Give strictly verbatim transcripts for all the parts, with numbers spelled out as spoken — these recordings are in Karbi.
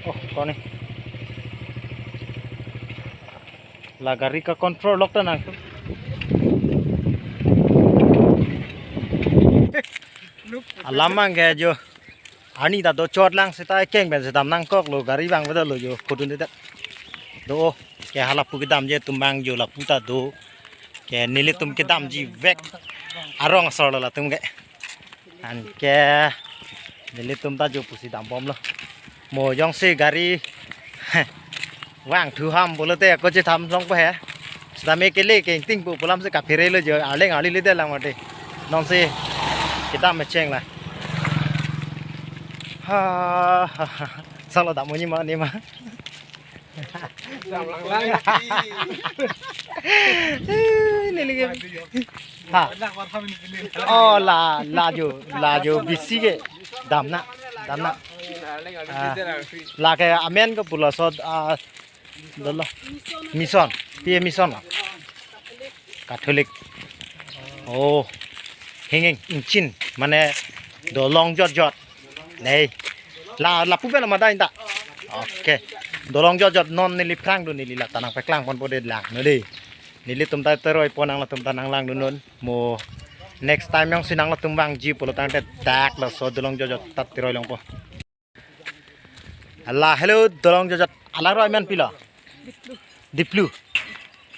Oh, koni. La gari ke control lok ta nang. Alam mang ke jo. Arni ta do chot lang seta keng pen seta nangkoklo gari bang beda lo jo. Kudun de. Do ke hala pu kedam je tumbang jo lapu ta do. Ke nelitum kedamji vek arong asor lo latum ke. Anke nelitum ta jo pusi dambomlo. Mo jongsi gari vangthu ham pulote ako chetham longpo he. Sitame kele kengting pu pu alam si kaphere lo jo arleng arli le de lang mati. Nonsi kedam mecheng la. Ha, ha, ha. Salo dam monit ma ni ma. Samlang lang. Neli ke. Ha. Oh, la, la jo, la jo bisi ke. Damna, damna. Ah, la ke amen ke pu laso, ah, dolo. Mission, pi mission la. Catholic. Oh, hinging ingchin, mane dolong jotjot. Nei. La, lapu pen lo ma dai ta. Okay. Dolong jotjot non neli phrang do neli la ta nangpeklang ponpo de lang no de. Nelitum ta teroi pon nanglatum ta nanglang dun non. Mo next time jongsi nanglatum vangji pulo tangte dak laso dolong jotjot ta teroi longpo. Ala, hello, dolong jotjot. Ala roi men pilo. Diplu.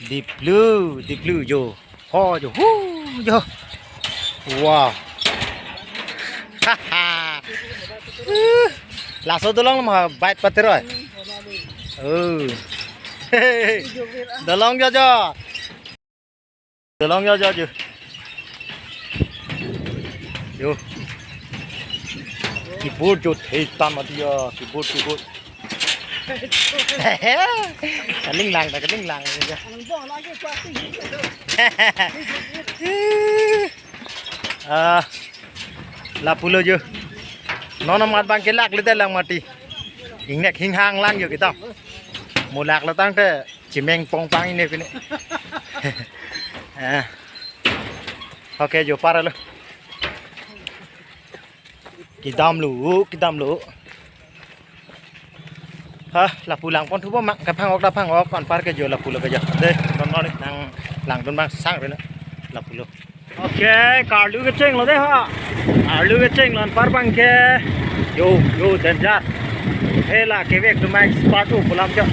Diplu, diplu jo. Ho jo, hu jo. Wow. Laso dolong ma bike pateroi. Oh. Dolong jotjot. Dolong jotjot jo. Yo. Keyboard jo theitan mati ya, keyboard, keyboard. Kaling lang ta, kaling lang ya. Ah, lapulo jo. Nono mat bang kelak le lang mati. Ingnek hinghang lang jo kita. Mo laklo tangte chimeng pongpang ini pini. Eh. Okay jo, parlo. Kedamlo, kedamlo. Ha, lapu lang ponthupo ma, kaphang-ok ta phang-ok, anpar ke jo lapulo ke jo. De, non non nanglang dun bang sang rena. Lapulo. Okay, karlu kechenglo de ha. Karlu kechenglo anpar bang ke. Yo, yo, danger. He la kevek tu max part tu pulam jo.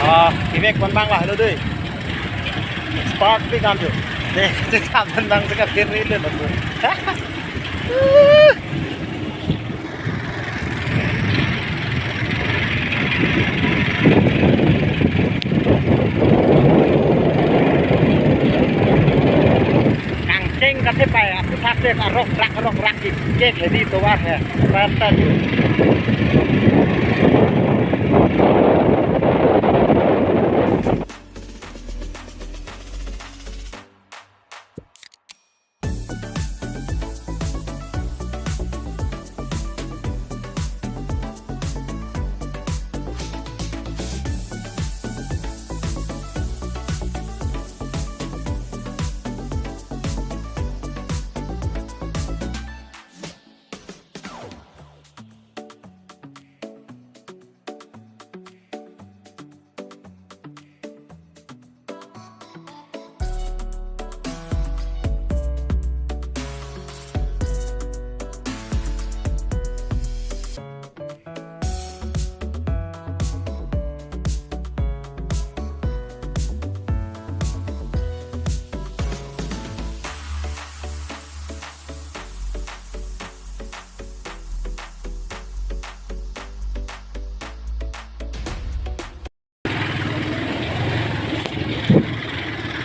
Ah, kevek pon bang la, hello doi. Spark pi kam jo. De, de kam pon bang seka phir ri lo. Kangcheng kate pai, aputhak se arok rak, arok rak ki, ke hedi tovar he, rata.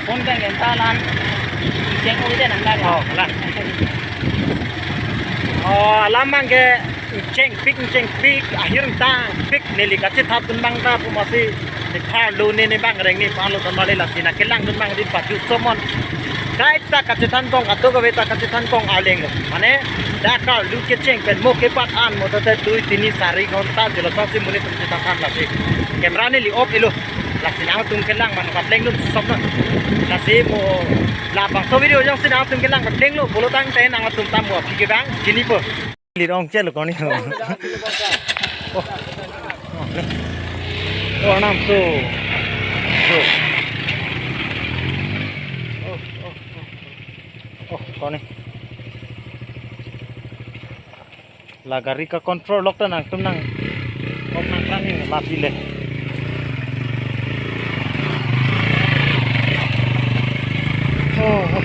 Pon kang enta lan. Cheng ko ite nang dak. Oh, la. Oh, alam abang ke chengpik, chengpik, ahir tangpik neli kachethap dun abang ta pu masi ne kharlu ne ne bang reng ne palo ton male lasi nangkelang dun abang di paju somon. Kaita kachethan kong, ato kave ta kachethan kong aleng lo. Mane dak kharlu kecheng pen mo kepat an mo ta dui tini sari ghonta jolo sasi monit atum chethan than lasi. Camera neli off ilo. Lasi nangtum kelang man kapleng dun sop na. Lasi mo labangso video jongsi nangtum kelang kapleng lo pulo tangte nangtum ta mo aphi ke bang chinipo. Lir ong chelo koni. Oh. Oh, ne. Oh, nam so. So. Oh, oh, oh. Oh, koni. La gari ka control lok ta nangtum nang. Kok nang kran ni lapi le. Oh, oh.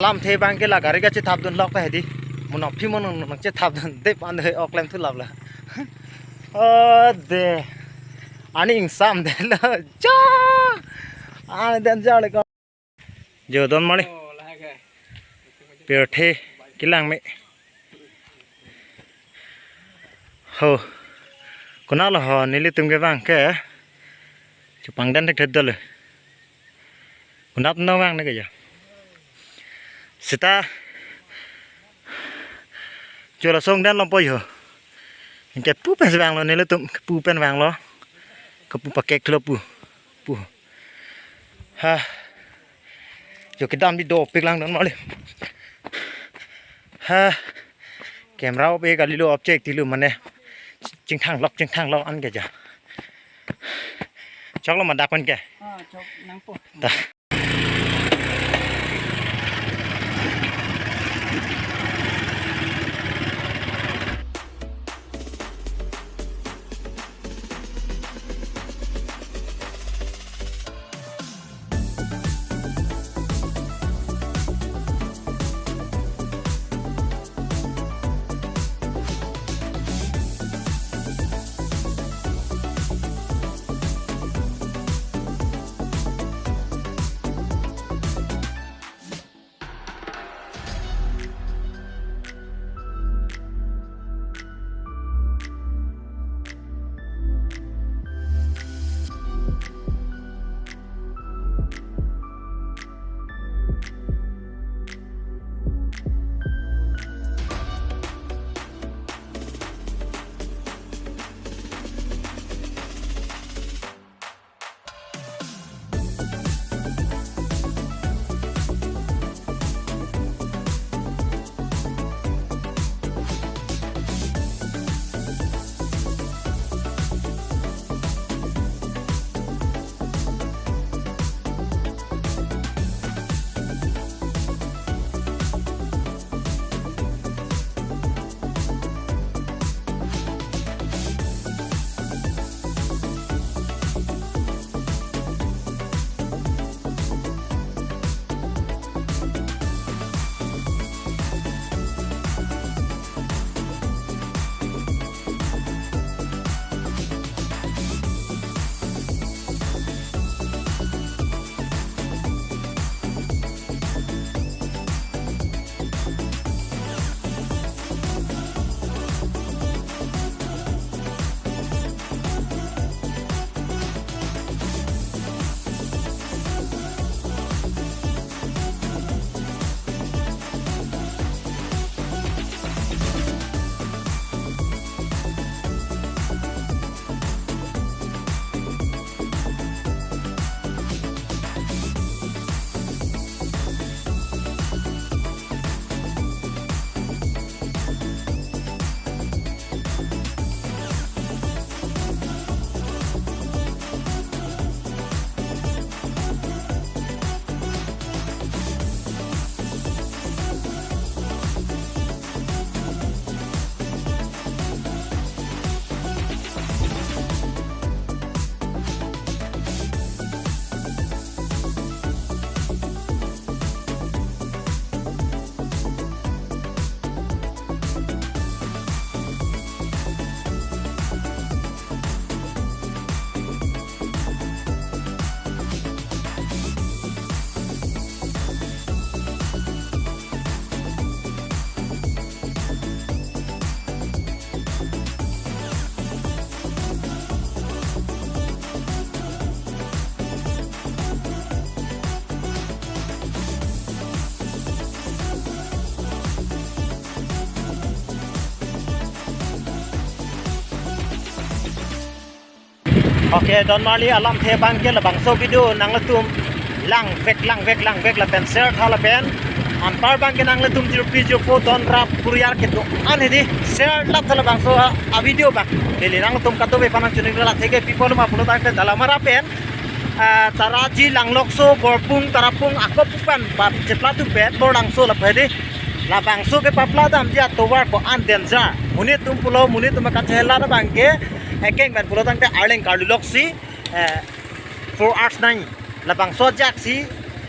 Lamthe abang ke la gari kachethap dun lok ta hedi. Mo nangphi mo nang nangchethap dun dep an he ok klem thu lap la. Oh, de. Ani ingsam de lo. Ja. Ani den ja le ko. Jo don mali. Pirthe kelang me. Ho. Konat lo ho nelitum ke abang ke. Chepangdam thekthedetlo le. Konat no abang ne ke ya. Seta. Jolo song dan lompo yo. Anke pu pen si vanglo nelitum, pu pen vanglo. Kepu pakek lo pu. Pu. Ha. Jo kedam di dopik lang don mali. Ha. Camera off e kalilo, off chek tilo mane. Chingthang lok, chingthang lok an ke ja. Choklo ma dak pen ke. Ah, chok nangpo. Ta. Okay, don marli alamthe abangke labangso video nanglitum langvek, langvek, langvek lapen share tha lapen anpar abangke nanglitum jirpi jirpo don rap kuriar kedo-an hedi share lap tha labangso a, a video abang. Neli nanglitum kadokave aphan nangchiningrila theke pi apotlo ma pulo tangte Dalamara pen, ah, Taraji, Langlokso, Borpung, Tarapung, akop pu pen, bat chepla tu pet, Borlangso lapu hedi. Labangso kepapla damji atovar ko-an danger. Monit atum pulo, monit atum kachehela abangke, ekeng pen pulo tangte Arleng karluloksi, eh, four hours nai. Labangso ajaksi,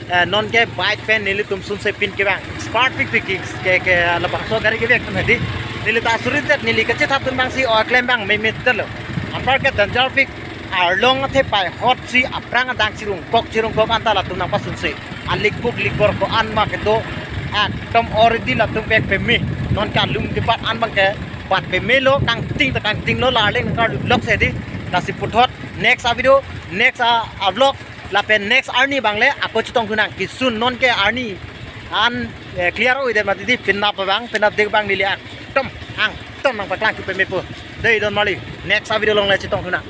eh, nonke bike pen nelitum sunse pin kevang. Expert pikpik ke, ke labangso gari kevek atum hedi. Neli ta suri det neli kachethap atum abangsi o klem abang meme detlo. Anparke danger pik arlong athepai hot si aphrang adang chirungkok chirungkok anta latum nangpasunse. Alikpuk likbor ko-an ma kedo, ekdom already latum vek peme. Nonke alum kebat an abangke bat pemelo, kangting ta kangtinglo, la Arleng karluloksi hedi. Lasi puthot next a video, next a, a vlog lapen next arni abang le ako chetong thunang. Kisun nonke arni an, eh, clear oidet mati di penap abang, penap dek abang neli ekdom angton nangpaklang kipemepo. Dei don marli, next a video along le chetong thunang.